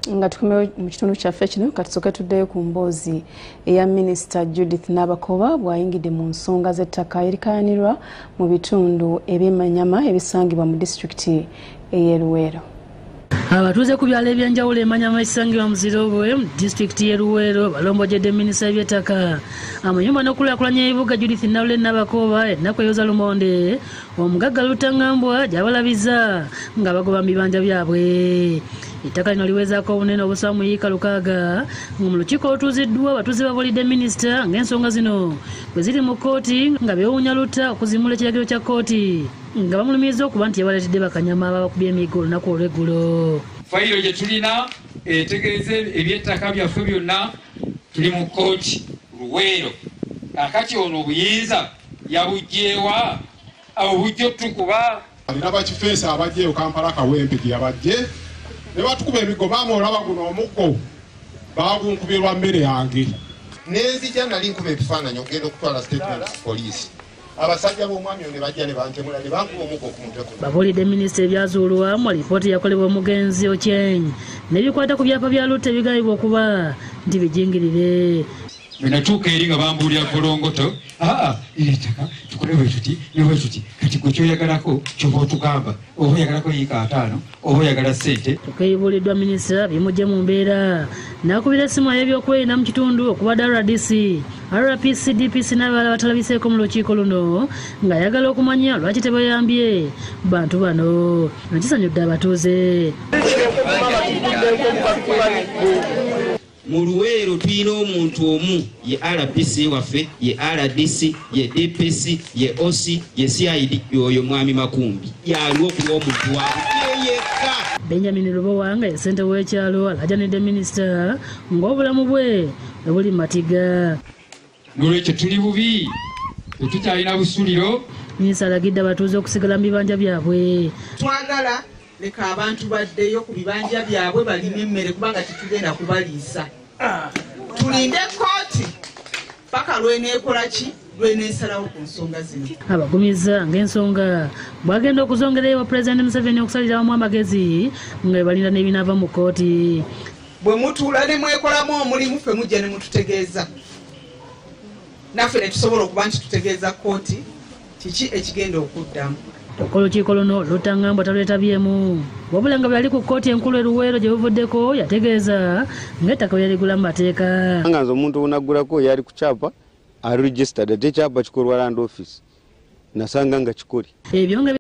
Nga tukomewo mu kitundu kyaffe kino, katusooke tuddeyo ku mboozi eya Minisita Judith Nabakooba bw'ayingidde mu nsonga z'ettaka erikayanirwa mu bitundu eby'Emanyama ebisangibwa mu disitulikiti ey'e Luweero. Abatuuze ku byalo ebyenjawulo Emanyama ekisangibwa mu Zirobwe mu disitulikiti y'e Luweero balombojjedde minisita w'ebyettaka, amayumba n'okulaakulanya ebibuga Judith Nalule Nabakooba ennaku eyoza lumonde omugagga Lutangambwa gy'abalabiza nga bagoba mu bibanja byabwe. Ettaka lino liwezaako obunene obusoba mu yiika 6 nga mu lukiiko olutuuziddwa abatuuze babuulidde minisita ng'ensonga zino bwe ziri mu kkooti nga beewuunya Lutta okuzimula ekiragiro kya kkooti nga bamulumiriza okuba nti yabaleetedde bakanyama ababakubye emiggo olunaku olw'eggulo. Fayiro gye tulina etegeeza ebyettaka byaffe byonna tuli mu kkooti Luweero. Kaakati ono obuyinza yabuggyewa obujja otukuba. Alina bakifeesa abajjeeyo Kampala Kawempe gye yabajje ne batukuba emiggo, baamulaba guno omuggo baagunkubirwa mmere yange. Nenzija nali nkuba ebifaananyi okugenda okutwala statement ku poliisi. Abasajja b'omwami ono ne bajja ne bantemula ne bankuba omuggo ku mutwe guno. Babuulidde minisita ebyazuulwa mu alipoota eyakolebwa omugenzi Ochieng n'ebikwata ku byapa bya Lutta ebigambibwa okuba nti bijingirire. Bwe natuuka eri nga bambuulira Golongoto, aa eri ettaka tukole bwe tuti ne bwe tuti, kati gwe ky'oyagalako ky'oba otugamba, oba oyagalako yiika 5 oba oyagala ssente. Kyokka ebibuuliddwa minisita bimuggye mu mbeera n'akubira essimu ay'ebyokwerinda mu kitundu okubadde RDC, RPC, DPC n'abalala batalabiseeko mu lukiiko luno ng'ayagala okumanya lwaki tebayambye bantu bano. Kisanyudde abatuuze. Mu Luweero tulina omuntu omu ye RPC waffe, ye RDC, ye DPC, ye OC, ye CID, yoyo Mwami Makumbi. Yaliwo okuba omuntu waabwe yekka. Benjamin Lubowa nga ye ssentebe w'ekyalo alajanidde minisita ng'obulamu bwe bwe buli matiga. Nolwekyo tuli bubi, tetukyalina busuliro. Minisita alagidde abatuuze okusigala mu bibanja byabwe. Twagala leka abantu baddeyo ku bibanja byabwe balime emmere kubanga tetugenda kubaliisa. Tulinde kkooti paka lw'eneekola ki, lw'eneesalawo ku nsonga zino. Abagumiza ng'ensonga bw'agenda okuzongerayo wa Pulezidenti Museveni okusalira wamu amagezi nga bwe balinda n'ebinaava mu kkooti. Bwe mutuula ne mwekolamu omulimu ffe mujja ne mututegeeza, naffe ne tusobola okuba nti tutegeeza kkooti kiki ekigenda okuddamu. Kyokka olukiiko luno Lutangambwa talwetabyemu, wabula nga bwe yali ku kkooti enkulu e Luweero gye buvuddeko yategeeza ng'ettaka bwe yaligula mu mateeka. Nga nze omuntu onaggulako yali ku kyapa ali registered, ate ekyapa kikolwa land office, nasanga nga kikole. Ebyo nga